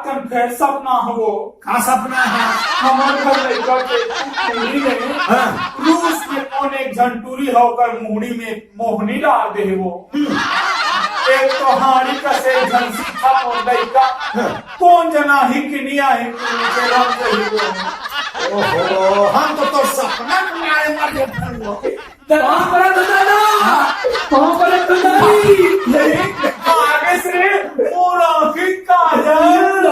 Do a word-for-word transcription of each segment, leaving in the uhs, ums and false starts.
फेर सपना हो वो। का सपना है? हमर घर लइका के टूरी में हाँ। रूस के कोन एक झन टूरी ह ओकर मुहड़ी में मोहनी डाल दे हे वो। हम्म। एक तो हाड़ी कसे एक झन सीखा मोर लइका। हाँ। कोन जना ही कि नहीं आही टूरी के रंग दे हे वो। ओहो, हम तो तोर सपना के मारे मर गए थे वो। कहाँ पर है दादा? कहाँ पर है दादा? आगे से पूरा की काजल।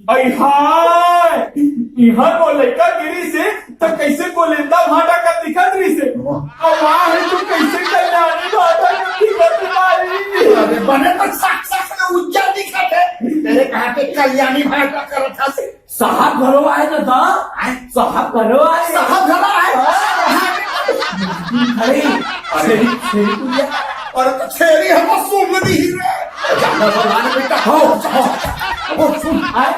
अई हाय, इहाँ वो लइका गिरी से त कैसे कोलेंदा भाटा का दिखत रही से। अब वहाँ है तो कैसे कल्याणी भाटा का दिखत रही। अरे बने तो साक्षात में उज्जर दिखत है। तेरे कहाँ के कल्याणी भाटा करत हस? साहब घलो आए दादा। आए? साहब घलो आए। साहब घलो आए। हाँ। अरे, छेरी, छेरी कुरिया। अरे तो छेरी हम सुन दी ही रे। जाना बोलाने बेटा। हो, हो, हो, सुन। आए?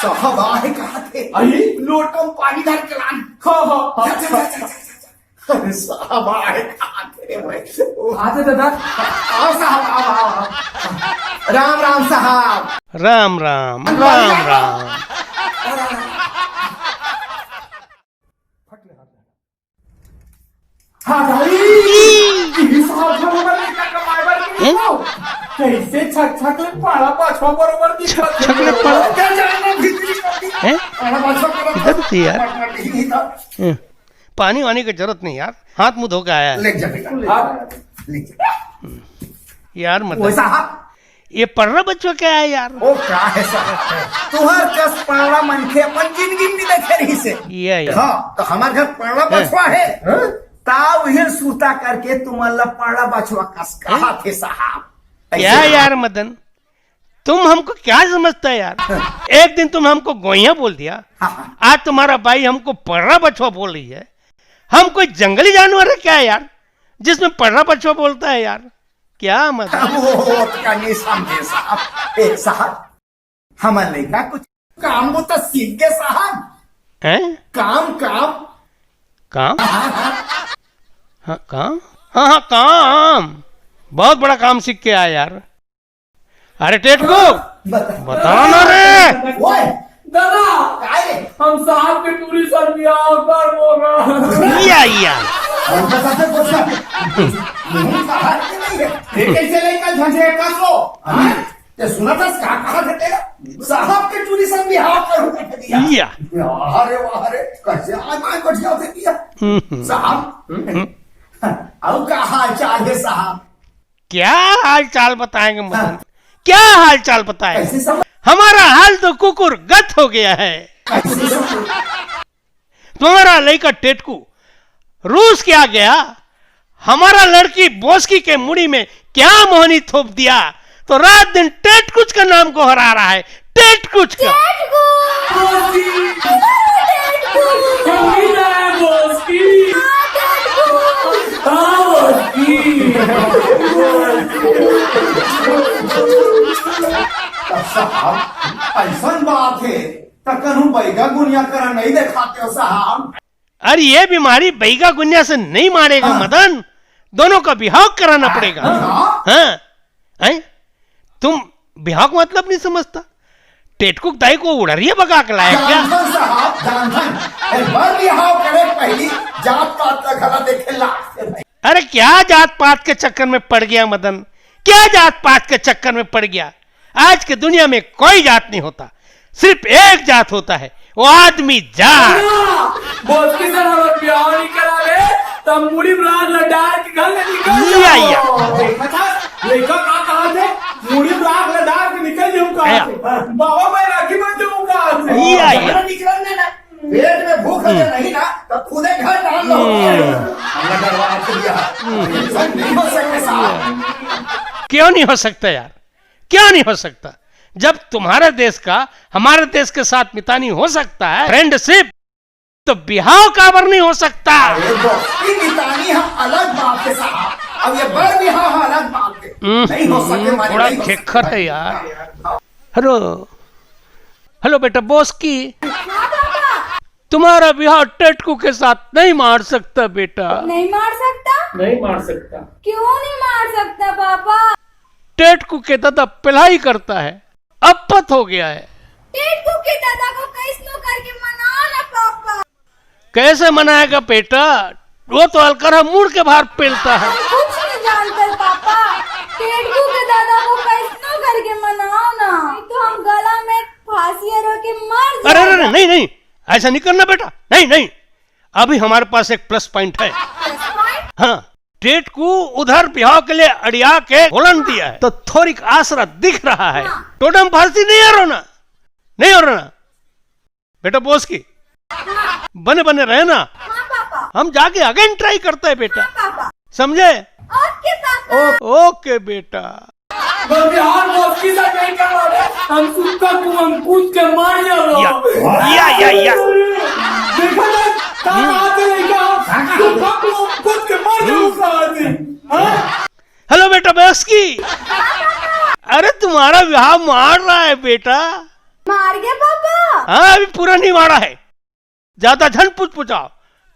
साहब आए कहा थे। आई? लोटम पानी धर के लान। हो, हो, हो। जा, जा, जा, जा, जा, जा। अरे साहब आए कहा थे भाई। आते दादा। आओ साहब, आओ, आओ, आओ। राम राम साहब। राम राम, राम राम। हाँ भाई, ये साहब बरोबर नहीं का कमाए बर नहीं हैं? हो। कैसे छक छक ले पाड़ा पाछवा बरोबर दिखत छक छक ले है। पाड़ा। क्या जाने भीतरी करती? हैं? पाड़ा पाछवा बरोबर इधर से यार। पटना नहीं था। हैं। पानी वानी की जरूरत नहीं यार, हाथ मुंह धो के आया है। ले जा बेटा। हाँ। ले जा। यार मदन, वैसा हाँ। ये पर्रा बछवा क्या है यार? ओ, का है साहब? तुहर कस पर्रा मनखे अपन जिंदगी में देखे रही से। ये है। हाँ, तो हमार घर पर्रा हाँ। बछवा है। हाँ? ता उहे सूता करके तुमन ला पर्रा बछवा कस कहा थे साहब। क्या ऐसे यार मदन, तुम हमको क्या समझता है यार? हाँ। एक दिन तुम हमको गोइया बोल दिया, हाँ, हाँ। आज तुम्हारा बाई हमको पर्रा बछवा बोल रही है। हम कोई जंगली जानवर है क्या यार, जिसमें पर्रा बछवा बोलता है यार? क्या मतलब? वो तो का नहीं समझे साहब। ए साहब, हमर लइका कुछ काम वो तो सीख गए साहब। हैं? काम, काम। काम? हाँ, हाँ। हाँ, काम? हाँ, हाँ, काम। बहुत बड़ा काम सीख के आया यार। अरे टेटकू, बता। बता ना रे। ओए, दादा, काय रे? हम साहब के टूरी सन बियाह कर बोला। या, या। हम तो कहते कुछ नहीं। नहीं, साहब के नहीं है। ये कैसे लइका झंझे कर लो? हाँ? ये सुना था, क्या कहा था तेरा? साहब के टूरी सन बियाह कर दिया। या। अरे वाह रे, कैसे आज, आज बढ़िया से दिया। हम्म, हम्म। साहब, हम्म। अब का हाल चाल है साहब? क्या हाल चाल बताएंगे मदन? हाँ। क्या हाल चाल बताएं? कैसे समझ? हमारा हाल तो कुकुर गत हो गया है। कैसे समझ? तुम्हारा लइका टेटकू रूस क्या गया, हमारा लड़की बोस्की के मुड़ी में क्या मोहनी थोप दिया, तो रात दिन टेटकुच का नाम गोहरा रहा है, टेटकुच का। टेटकुच। हाँ, बोस्की। हाँ, बोस्की। साहब, ऐसन बात है, त कनू बैगा गुनिया करा नहीं दिखाते हो साहब। अरे ये बीमारी बैगा गुनिया से नहीं मारेगा हाँ। मदन, दोनों का बिहाव कराना हाँ, पड़ेगा। हाँ। हाँ, हैं? तुम बिहाव का मतलब नहीं समझता? टेटकुक दाई को उड़रिया बगा के लाया क्या? जानथन साहब, जानथन। एक बार बिहाव करे पहली जात पात का घला देखे लाग से भाई। अरे क्या जात पात के चक्कर में पड़ गया मदन, क्या जात पात के चक्कर में पड़ गया? आज के दुनिया में कोई जात नहीं होता, सिर्फ एक जात होता है, वो आदमी जात। बोस्की सर हमर बिहाव नहीं करावे, तब मुड़ी ब्रांड ला डाल के घर ले निकल या, जाओ। या। देखा था, लइका का कहा थे? मुड़ी ब्रांड ला डाल के निकल जाऊँ कहा या। थे? बाबा मैं राखी बन जाऊँ कहा थे? या, या। निकल ना, ना। पेट में भूख अगर हम्म। नहीं ना, तो खुदे घर डाल लो। हम्म। हमने डरवा के दिया। हम्म। ऐसा नहीं हो सकता साहब। क्यों नहीं हो सकता यार? क्यों नहीं हो सकता? जब तुम्हारे देश का हमारे देश के साथ मितानी हो सकता है, फ्रेंडशिप, तो बिहाव काबर नहीं हो सकता? अरे दोस्ती मितानी हम अलग बात है साहब, अब ये बर बिहाव हम अलग बात है। हम्म, नहीं हो सके हमारे थोड़ा नहीं हो खेखर सकता। है यार। हेलो, हेलो बेटा बोस्की, तुम्हारा बिहाव टेटकू के साथ नहीं मार सकता बेटा। नहीं मार सकता? नहीं मार सकता। क्यों नहीं मार सकता पापा? टेटकू के दादा पिलाई करता है, अपत हो गया है। टेटकू के दादा को कैसनो करके मनाओ ना पापा। कैसे मनाएगा बेटा, वो तो अलकरहा मुड़ के बाहर पेलता है। हम कुछ नहीं जानते पापा, टेटकू के दादा को कैसनो करके मनाओ ना, नहीं तो हम गला में फांसी रो के मर जाएगा। अरे, अरे, नहीं, नहीं, ऐसा नहीं करना बेटा, नहीं, नहीं। अभी हमारे पास एक प्लस पॉइंट है। Plus point? हाँ, टेटकू उधर बिहाव के लिए अड़िया के बोलन दिया है, तो थोड़ीक आसरा दिख रहा है। हाँ। टोटम फांसी नहीं हो रहा ना, नहीं हो रहा ना। बेटा बोस की, बने बने रहे ना। हाँ पापा। हम जाके अगेन ट्राई करते हैं बेटा। हाँ पापा। समझे? ओके पापा। ओ-, ओके बेटा। तो बिहार में उसकी से नहीं करवा दे। हम सुक्का कुआं में कूद के मर जाओ। या, या, या, या। देखो ना, कहाँ आते हैं क्या? सुक्का कुआं में कूद के मर जाओ, साला जी। हाँ? हेलो बेटा बेस्की। अरे तुम्हारा बिहाव मार रहा है बेटा। मार गया पापा? हाँ, अभी पूरा नहीं मारा है। ज्यादा झन पुचपुचाओ,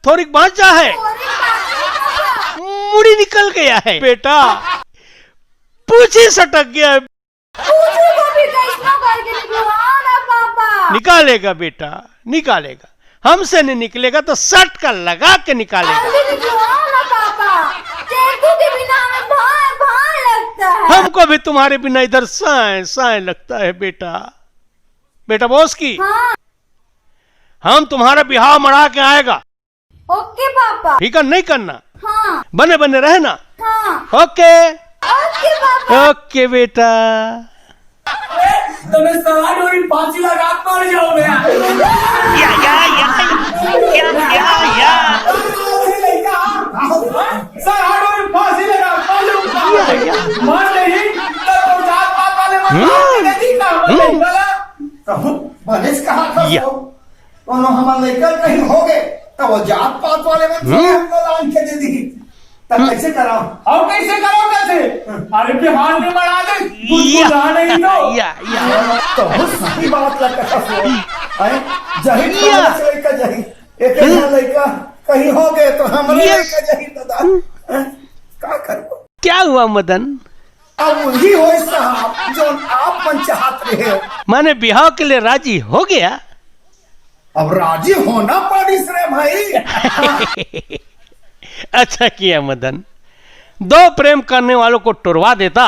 थोड़ीक बाँचा है। थोड़ीक बाँचा है पापा। मुड़ी निकल गया है बेटा, पूछी सटक गया है। पूछी को भी कैसनो करके निकलवाओ ना पापा। निकालेगा बेटा, निकालेगा। हमसे नहीं निकलेगा तो सट का लगा के निकालेगा। हम भी निकलवाओ ना पापा। टेटकू के बिना हमें भार, भार लगता है। हमको भी तुम्हारे बिना इधर साए, साए लगता है बेटा। बेटा बोस की, हाँ। हम तुम्हारा बिहाव मरा के आएगा। ओके पापा। फिकर नहीं करना। हाँ। बने बने रहना। हाँ। ओके। ओके पापा। ओके बेटा। तुम्हें सलाड और फांसी लगा के मार जाओ बे। या, या, या, या, या, या। सलाड और फांसी लगा के मार जाओ। मार नहीं, तो जात पात वाले मत हम्म। मार के दी ना, हम्म। कहूँ, बनेच कहा था या। सो। कोनो हमर लइका कहीं हो गए, त वो जात पात वाले मन से हम्म। हमला लान के दे दी। त हम्म। कैसे कराओ? और कैसे करो कैसे? हम्म। अरे बिहार में बना दे, या, बुलबुला नहीं तो। या, या। तो वो सही बात लगता है। हैं? जही या। खाने से लइका जही। एक हम्म। एक लइका कहीं हो गए तो हमरे या। लइका जही दादा। हम्म। हैं? का करबो? क्या हुआ मदन? अब वही होय साहब, जोन आप मन चाहत रहे हो। माने बिहाव के लिए राजी हो गया? अब राजी होना पड़िस रे भाई। अच्छा किया मदन, दो प्रेम करने वालों को टुरवा देता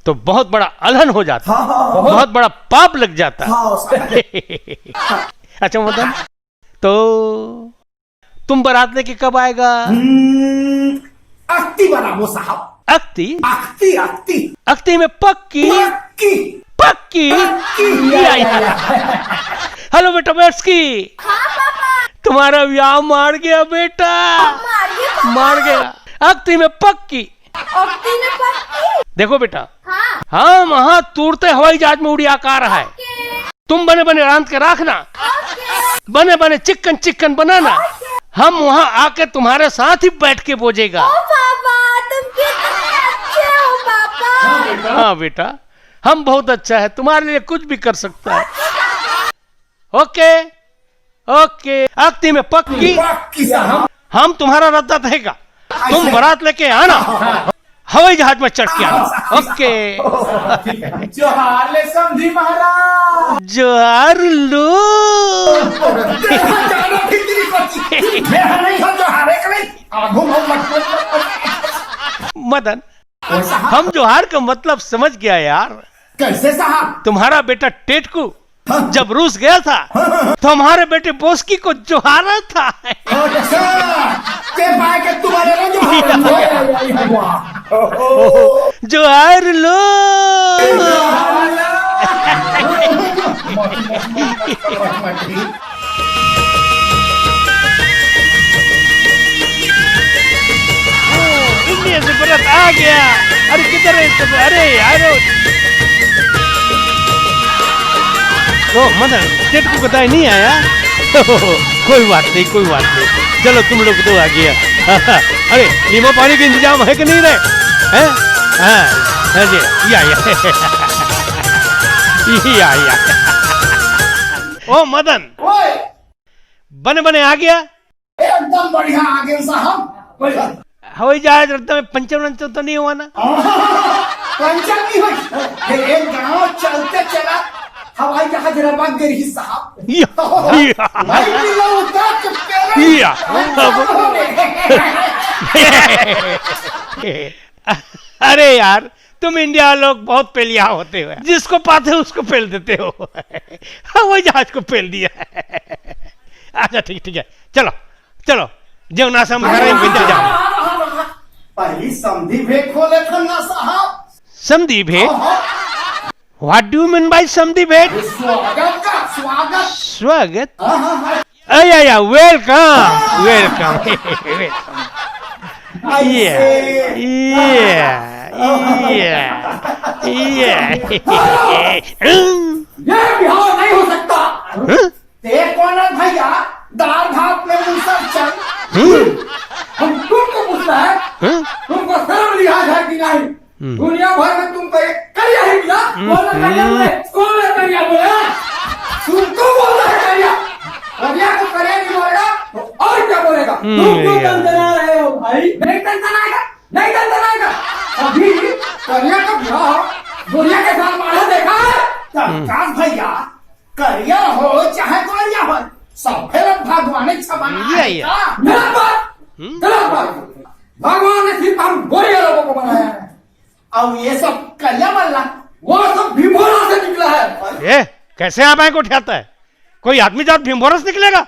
तो बहुत बड़ा अलहन हो जाता, हाँ, हाँ, हाँ। बहुत बड़ा पाप लग जाता। हाँ, साहब। अच्छा मदन, तो तुम बारात लेके कब आएगा? हम्म, अक्ति बनाबो साहब। अक्ति? अक्ति, अक्ति। अक्ति में पक्की? पक्की। पक्की? पक्की। या, या, या। हेलो बेटा बेस्की। हाँ पापा। तुम्हारा ब्याह मार गया बेटा। मार गया पापा। मार गया। अक्ति में पक्की। अक्ति में पक्की। देखो बेटा। हाँ। हम वहाँ तुरते हवाई जहाज में उड़ी आकार है। ओके। तुम बने बने रांध के राखना, ओके। बने बने चिकन चिकन बनाना, ओके। हम वहाँ आके तुम्हारे साथ ही बैठ के बोजेगा। ओ पापा, तुम कितने अच्छे हो पापा। हाँ बेटा, हम बहुत अच्छा है, तुम्हारे लिए कुछ भी कर सकता है। ओके, ओके, अक्ति में पक्की। पक्की साहब। हम तुम्हारा रद्दा रहेगा, तुम बारात लेके आना। हवाई जहाज में चढ़ के आना। ओके। जोहार ले समधी महाराज। जोहार लो। मदन, हम जोहार का मतलब समझ गया यार। कैसे साहब? तुम्हारा बेटा टेटकू हाँ। जब रूस गया था, हाँ, हाँ, हाँ। तो हमारे बेटे बोस्की को जोहारा था। अच्छा, के पाए के तुम्हारे ना जोहारा। जोहार लो। ओ, इंडिया से बरात आ गया। अरे, किधर है इसका? अरे, यार। ओ, मदन, टेटकू का दाई नहीं आया? कोई बात नहीं, कोई बात नहीं। चलो, तुम लोग तो आ गया। अरे, नींबू पानी का इंतजाम है कि नहीं रे? हैं? हाँ, हाँ जी, या, या। या, या। ओ, मदन। ओए। बने बने आ गया? एकदम बढ़िया आ गए साहब। बढ़िया। हवाई जहाज रद्दा में पंचर वंचर तो नहीं हुआ ना? पंचर नहीं होइस। हे, एक गांव चलते चला हवाई जहाज रमक गे रहिस साहब। या, या। भाई मिला उतार के पैरों या। अरे यार, तुम इंडिया लोग बहुत पेलिया होते हो, जिसको पाते हो उसको पेल देते हो। हवाई जहाज को पेल दिया। अच्छा, ठीक, ठीक है, चलो, चलो, जो ना समझ रहे, उनके जाओ। पहली समधी भेंट हो लेथन ना साहब। समधी भेंट? हाँ, हाँ। What do you mean by समधी भेंट? स्वागत का, स्वागत। स्वागत? हाँ, हाँ, हाँ। अरे, या, या, welcome, welcome, welcome। ऐसे। ये, ये, ये, ये। ये बिहाव नहीं हो सकता। हाँ? ते कौन है भैया? दाल भात में मूसर चंद। हम्म। हम तुमको पूछना है, हम्म। तुमको शर्म लिहाज है कि नहीं? हम्म। दुनिया भर में तुमको एक करिया ही मिला, हम्म। बोलो करिया बोले, कौन है करिया बोले? हाँ? तुमको बोलना है करिया। करिया को करिया नहीं बोलेगा, तो और क्या बोलेगा? हम्म, तुम क्यों ये। तनतना रहे हो भाई? नहीं तनतनाएगा, नहीं तनतनाएगा। अभी करिया का ब्याह दुनिया के साथ मानो देखा है? हम्म। प्रकाश भैया, करिया हो चाहे गोरिया हो, सब भेद भगवान इच्छा बनाए ये, ये। का। गलत बात, हम्म? गलत बात। भगवान ने सिर्फ हम गोरिया लोगों को बनाया है। अब ये सब करिया मल्ला, वो सब भीमभोरा से निकला है। ए, कैसे आप आंख उठाता है? कोई आदमी जात भीमभोरा से निकलेगा?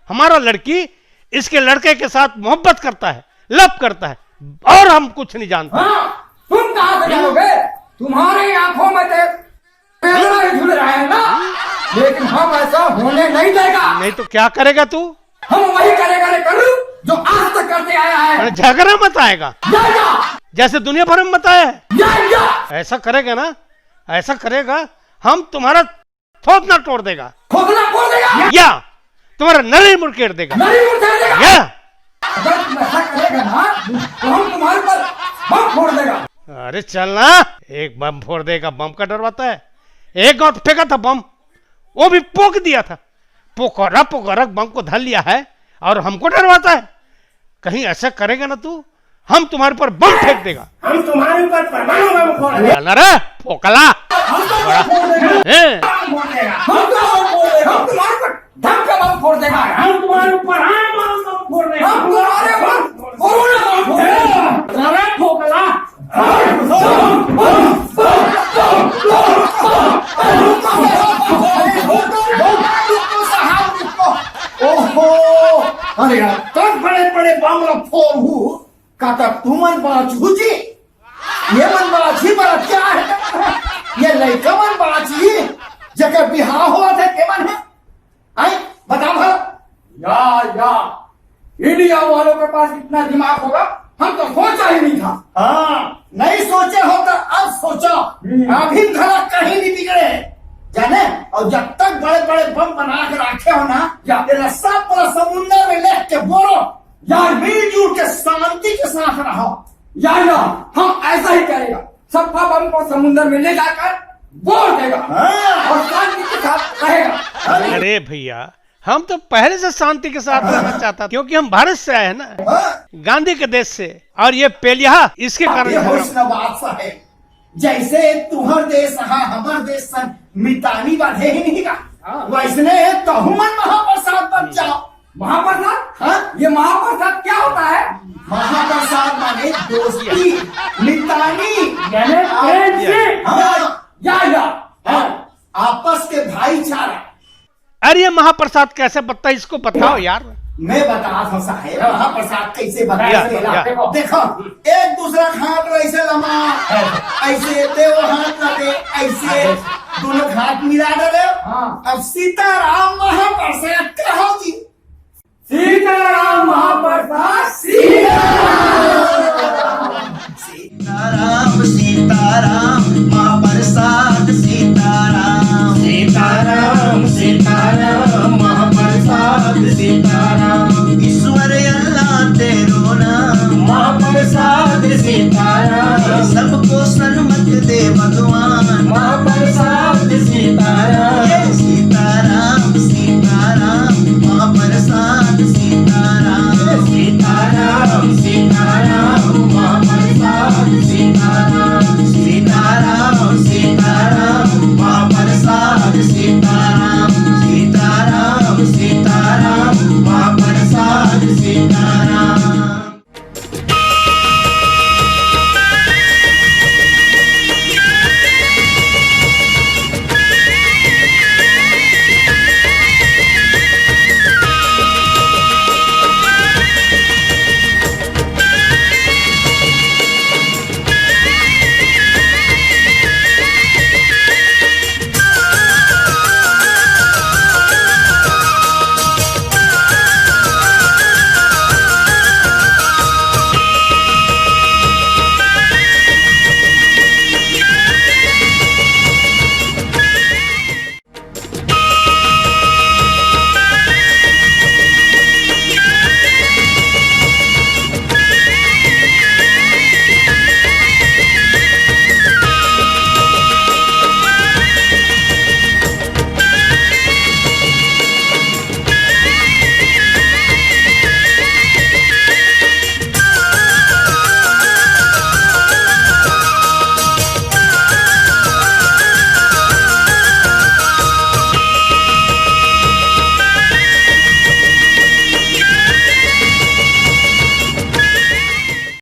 हमारा लड़की इसके लड़के के साथ मोहब्बत करता है, लव करता है, और हम कुछ नहीं जानते। हाँ, तुम कहाँ से जानोगे? तुम्हारे आंखों में तो कैमरा ही झूल रहा है ना, लेकिन हम ऐसा होने नहीं देगा। नहीं तो क्या करेगा तू? हम वही करेगा रे करू जो आज तक करते आया है। अरे झगड़ा मचाएगा। या, या। जैसे दुनिया भर में मचाया है। या, या। ऐसा करेगा ना, ऐसा करेगा, हम तुम्हारा थोथना तोड़ देगा। थोथना तोड़ देगा? या तुम्हारा नली मुड़केड़ देगा। नली मुड़केड़ देगा? या अगर तुम ऐसा करेगा ना, तो हम तुम्हारे ऊपर बम फोड़ देगा। अरे चल ना, एक बम फोड़ देगा, बम का डरवाता है? एक गांव फेंका था बम, वो भी पोक दिया था। पोकरा पोकरा बम को धर लिया है और हमको डरवाता है। कहीं ऐसा करेगा ना तू, हम तुम्हारे ऊपर बम फेंक देगा। हम तुम्हारे ऊपर परमाणु बम फोड़ देगा। चल ना रे, फोकला। हम तो बम फोड़ देगा। हैं? बम फोड़ देगा। हम तो बम फोड़ देगा। हम तुम्हारे ऊपर ढंग का बम फोड़ देगा। हम तुम्हारे ऊपर आम बम, बम फोड़ देगा। हम तुम्हारे ऊपर कोरोना बम फोड़ देगा। अरे फोकला। ओहो, अरे यार, तब बड़े बड़े बम ला फोड़हू, का तब तुमन बाँचहू जी? ये मन बाँचही, बड़ा क्या है? ये लइका मन बाँचही, जेकर बिहाव होवत हे, ते मन हे? आई, बता भला। या, या, इंडिया वालों के पास इतना दिमाग होगा, हम तो सोचा ही नहीं था। हाँ, नहीं सोचे हो तो अब सोचो। हम्म। अभी घड़ा कहीं नहीं बिगड़े, जाने? और जब तक बड़े-बड़े बम बना के रखे हो ना, या। तेरा सब पूरा समुंदर में लेके बोलो, यार, मिलजुल के शांति के साथ रहो। या, या, हम ऐसा ही करेगा। सब पाप हमको समुंदर में ले जाकर बोल देगा। हाँ। और शांति के साथ रहेगा। अरे भैया, हम तो पहले से शांति के साथ रहना चाहता था, क्योंकि हम भारत से आए हैं ना, हाँ। गांधी के देश से, और ये पेलिया इसके कारण ये झगड़ा। होश नवाज साहेब, जैसे तुहर देश हा हमर देश सन मितानी बांधे ही नहीं का, हाँ। वैसने तहु मन महाप्रसाद बन जाओ। महाप्रसाद? हाँ? ये महाप्रसाद क्या होता है? महाप्रसाद माने दोस्ती, मितानी। यानी प्रेम से। हाँ। या, या। हाँ। आपस के भाईचारा। अरे, ये महाप्रसाद कैसे बनता है, इसको बताओ यार। मैं बता दूं साहेब, महाप्रसाद कैसे बनता है। या, या। देखो, एक दूसरा हाथ ऐसे लमा, ऐसे दे वो हाथ ला दे, ऐसे दोनों हाथ मिला डाले। हाँ। अब सीताराम महाप्रसाद कहो